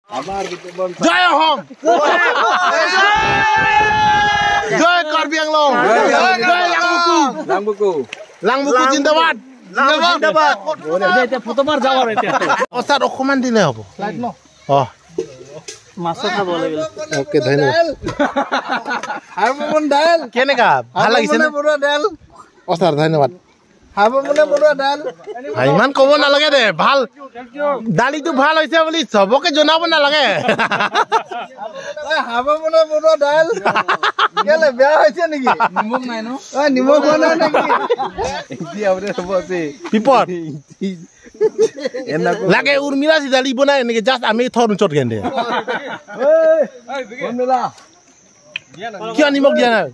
জয় অসম, জয় কাৰ্বি আংলং, জয় লাংবুকু, লাংবুকু, লাংবুকু জিন্দাবাদ, জিন্দাবাদ। এতিয়া ফটোমাৰ যাওঁ আৰু এতিয়া। অ ছাৰ, অকণমান দিলে হ'ব। অ মাছো খাব লাগিল। অ'কে, ধন্যবাদ। দাইল কেনেকা ভাল লাগিছে নে? দাইল। অ ছাৰ, ধন্যবাদ। বনোৱা ইমান ক'ব নালাগে দে। ভাল দালিটো ভাল হৈছে বুলি চবকে জনাব নালাগে। বনোৱা দাইল কেলে বেয়া হৈছে নেকি? নিমখ নাই ন? নিমখ হোৱা নাই নেকি? পিপত লাগে। উৰ্মিলা দালি বনাই এনেকে জাষ্ট আমি থৰ চত কেনে কিয় নিমখ দিয়া নাই?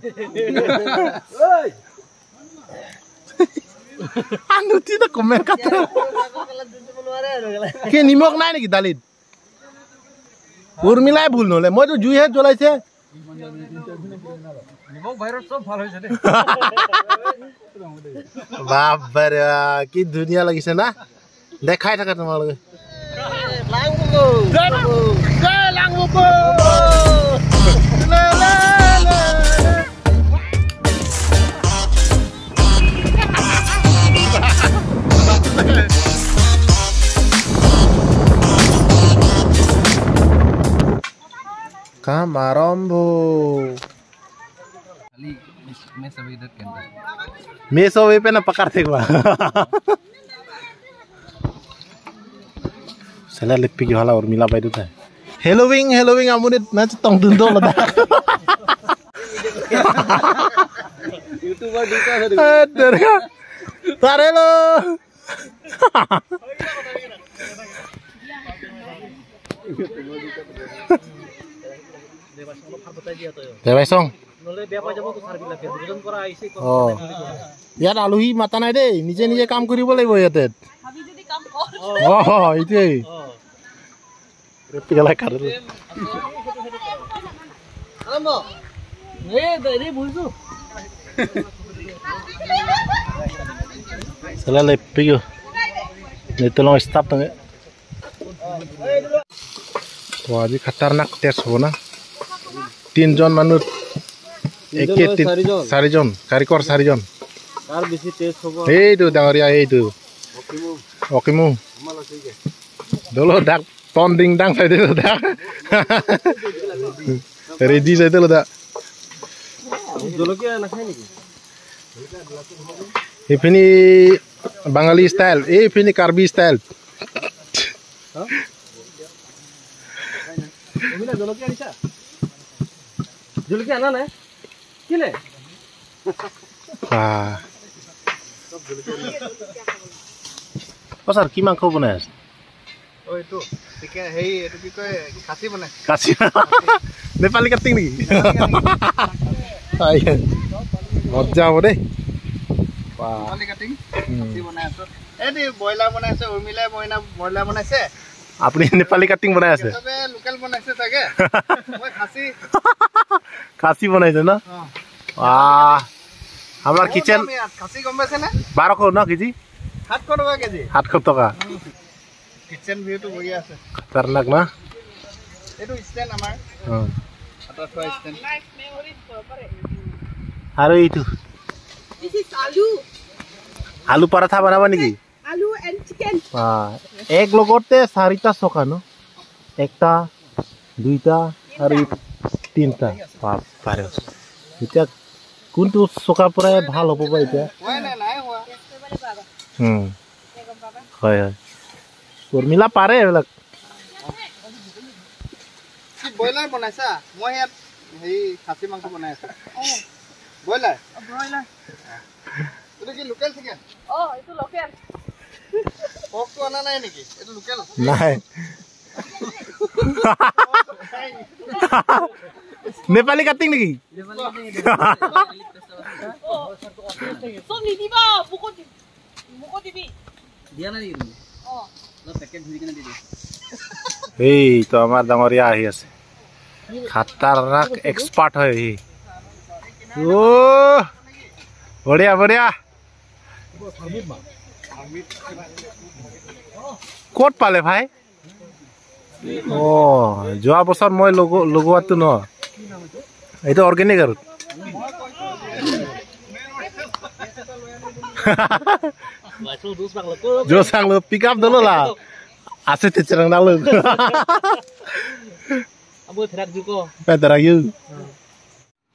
আনুতি কমেণ্ট কাট কি নিমখ নাই নেকি দালিত? উৰ্মিলাই ভুল নহ'লে মইতো জুইহে জ্বলাইছে। বাপৰে, কি ধুনীয়া লাগিছে না দেখাই থাকা তোমালোকে। জয় লাংবুকু। কাম আৰম্ভ। মেছ पे ना पकड़ थे সালা লিপি কি হলা উর্মিলা বাইদু তাই হেলোউইং হেলোউইং আমুনি নাচ টং দুন দো লদা ইউটিউবাৰ দুটা আছে। তাৰেলো দেবাইচং ইয়াত আলহী মাতা নাই দেই, নিজে নিজে কাম কৰিব লাগিব ইয়াতে। অ এইটোৱেই। পেলাই কাটিলো। Salah lepi yo. Tolong stop tange. তো আজি খাতাৰনাক টেষ্ট হ'ব না? তিনজন মানুহ একে, চাৰিজন কাৰিকৰ, চাৰিজন। কাৰ বেছি টেষ্ট হ'ব? এইটো ডাঙৰীয়া, এইটো অকিমু দলো ডাক টন ডিং ডাং চাই দিলো ডাক ৰেডি চাই দিলো দা। জলকীয়া নাখায় নেকি? এইপিনি বাঙালী ষ্টাইল, এইপিনি কাৰ্বি ষ্টাইল। জলকীয়া আনিছা? জলকীয়া আনা নাই কেলে? অ ছাৰ, কি মাংস বনাই আছে? অ এইটো চিকেন, হেৰি এইটো কি কয়, খাচী বনাই। খাচী নেপালী কাটিং নেকি? মজা হ'ব দেই। নেপালী কাটিং খাচী বনাই আছো। এই ব্ৰইলাৰ বনাই আছে উৰ্মিলাই, ব্ৰইলাৰ বনাইছে। আপুনি নেপালী কাটিং বনাই আছে? লোকেল বনাইছে চাগে, মই খাচী। খাচী বনাইছে ন? আমাৰ কিচেন। খাচী গম পাইছে নে? 1200 ন কেজি? 700 টকা কেজি। 700 টকা। কিচেন ভিউটো বঢ়িয়া আছে। খতৰনাক না? এইটো ষ্টেণ্ড আমাৰ হাতত থোৱা ষ্টেণ্ড। আৰু এইটো? This is aloo. আলু পৰাঠা বনাবা নেকি? Aloo and chicken. এক লগতে চাৰিটা চকা ন? একটা, দুইটা আৰু তিনিটা। বাপৰে, এতিয়া কোনটো চকাৰ পৰাই ভাল হ'ব বা এতিয়া? হোৱাই নাই, নাই হোৱা। হয় হয়, উৰ্মিলা পাৰে এইবিলাক। কি ব্ৰইলাৰ বনাইছা? মই ইয়াত হেৰি খাচী মাংস বনাই আছো। ব্ৰইলাৰ। ব্ৰইলাৰ। এইটো কি লোকেল চিকেন? অ এইটো লোকেল। পৰ্কটো অনা নাই নেকি? এইটো লোকেল। নাই, নেপালী কাটিং নেকি? চব নিদিবা, মোকো দিবি, মোকো দিবি। দিয়া নাই নেকি তুমি? অ। পেকেট ধৰি কেনে দি দিছো। এইটো আমাৰ ডাঙৰীয়া আহি আছে, খাতাৰনাক এক্সপাৰ্ট হয় সি। অ' বঢ়িয়া বঢ়িয়া। ক'ত পালে ভাই? অঁ, যোৱা বছৰ মই লগোৱাটো ন, এইটো অৰ্গেনিক আৰু। পিক আপ দলো লা আছে তেচেৰাং নালো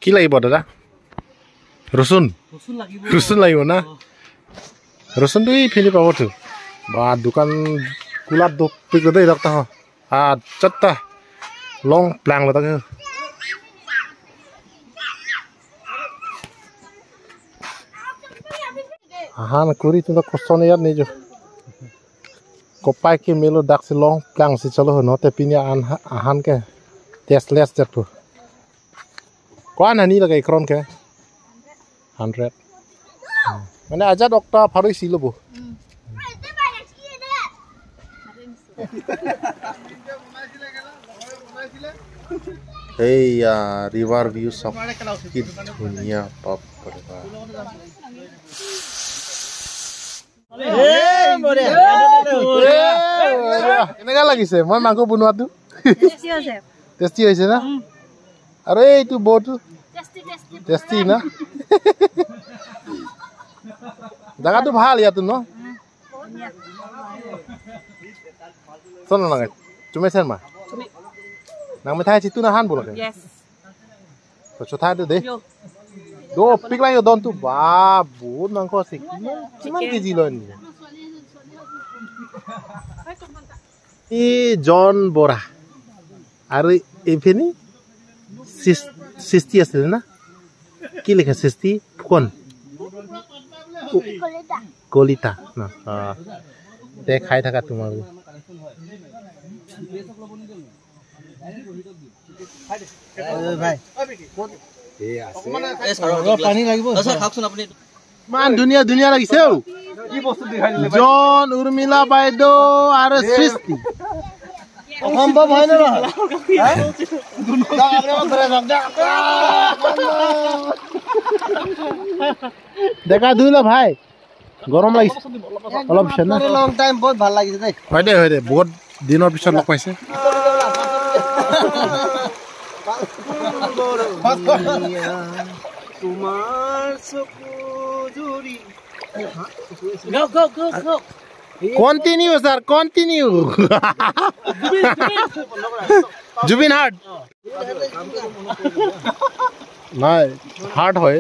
কি লাগিব দাদা? ৰচুন, ৰচুন লাগিব না? ৰচুনটো এইখিনি পাবতো বা দোকান কোলাত দেই ডক্তৰ চারটা লং প্লাং তাকে। আহান করি তো কষ্ট নেই আর নিজে কপাই কে মেলো ডাকছে লং প্লাং সে চলো নতে পিনে আহান কে টেস্টলেস জাতু কোন হানি লাগে ক্রন কে 100 মানে আজাদ অক্টা ফারই সিলবো। এইয়া ৰিভাৰ ভিউ চব কি ধুনীয়া, বাপৰে বাপ। কেনেকুৱা লাগিছে মই মাংস বনোৱাটো? টেষ্টি হৈছে না? আৰু এইটো বৌটো টেষ্টি না? জাগাটো ভাল ইয়াতো ন? তুমি Sharma nang methai chi tu na han bol ke? Yes. To chotha de do pik lai don tu ba বহুত মাংস আছে। কিমান কেজি লয় নি? এই জন বৰা আৰু এইখিনি সৃষ্টি আছিল না কি লিখা? সৃষ্টি ফুকন কলিতা না? দে খাই থাকা তোমাৰ। ইমান ধুনীয়া ধুনীয়া লাগিছে জন উৰ্মিলা বাইদেউ আৰু সৃষ্টি। অসম্ভৱ হয় নে নহয়? দেখা ধুই ল ভাই, গৰম লাগিছে অলপ পিছত না? লং টাইম বহুত ভাল লাগিছে দেই। হয় দে, হয় দে, বহুত দিনৰ পিছত লগ পাইছে। Continue sir, continue. Zubeen heart নাই, হাৰ্ট হয়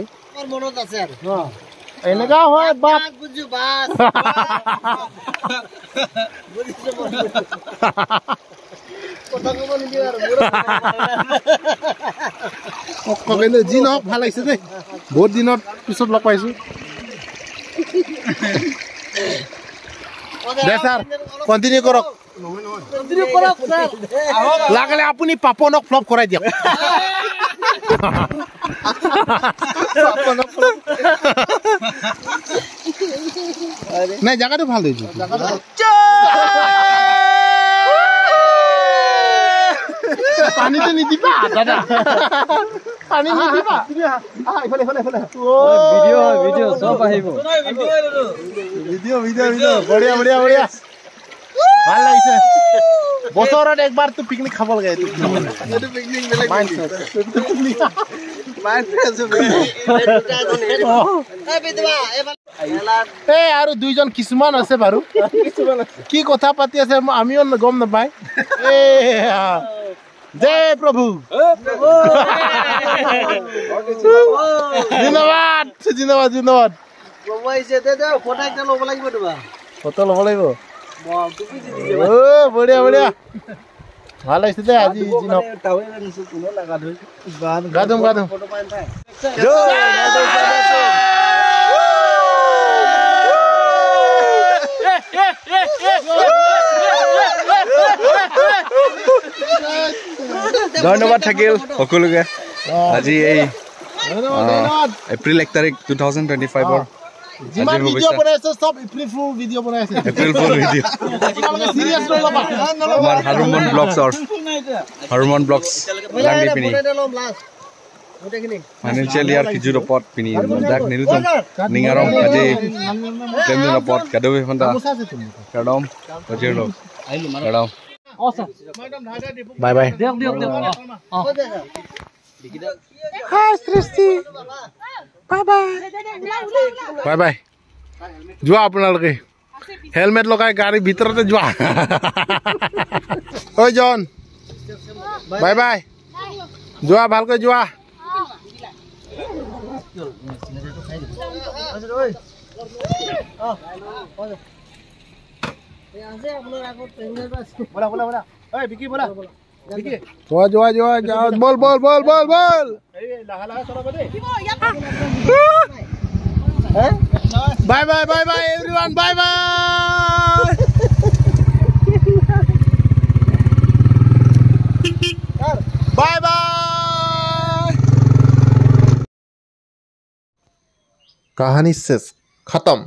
এনেকা হয় বাপ। যি নহওক ভাল লাগিছে দেই, বহুত দিনৰ পিছত লগ পাইছো। দে ছাৰ, কণ্টিনিউ কৰক। লাগিলে আপুনি পাপনক ফ্লপ কৰাই দিয়ক। নাই, জাগাটো ভাল দিছো। পানীটো নিদিবা দাদা, পানী নিদিবা। বঢ়িয়া বঢ়িয়া বঢ়িয়া, ভাল লাগিছে। বছৰত একবাৰতো পিকনিক খাব লাগে। এই আৰু দুইজন কিছুমান আছে বাৰু, কি কথা পাতি আছে আমিও গম নাপায়। জয় প্ৰভু, জিন্দাবাদ জিন্দাবাদ জিন্দাবাদ। ফটো ল'ব লাগিব। বঢ়িয়া বঢ়িয়া, ভাল লাগিছে দে আজি। গা ধুম গা ধুম। ধন্যবাদ থাকিল সকলোকে। আজি এই এপ্ৰিল 1 তাৰিখ 2025 যিমান ভিডিঅ' বনাইছে চব এপ্ৰিল ফুল ভিডিঅ' বনাইছে। এপ্ৰিল ফুল ভিডিঅ'। আমাৰ হাৰুমন ব্লগছৰ, হাৰুমন ব্লগছ লাংনি পিনি ফাইনেন্সিয়েল ইয়াৰ খিজুৰ ওপৰত পিনি দাক নিৰুতম নিঙাৰম আজি তেমন ওপৰত কাদবি ফন্দা কাডম বজিৰ লোক কাডম। Bye bye. দিয়ক দিয়ক দিয়ক। হাই সৃষ্টি, বাই বাই, বাই বাই। যোৱা আপোনালোকে হেলমেট লগাই গাড়ীৰ ভিতৰতে যোৱা। ঐ জন, বাই বাই, যোৱা ভালকৈ যোৱা। যোৱা যোৱা যোৱা যোৱা, বল বল বল বল বল। Bye bye bye bye everyone, bye bye. Bye bye. কাহানী শেষ, খতম।